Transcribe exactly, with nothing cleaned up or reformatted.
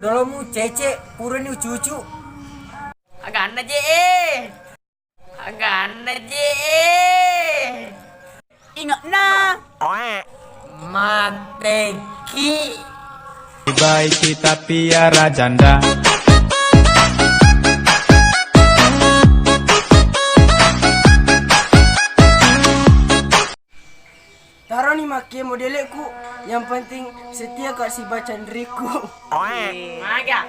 Dolomu cece, purani ucucu. Aganna je eh. Aganna je eh. Ingatna. Mateki. Baik kita piara janda. Taroni makke modeleku, yang penting setia kak sibaca diriku. Maga.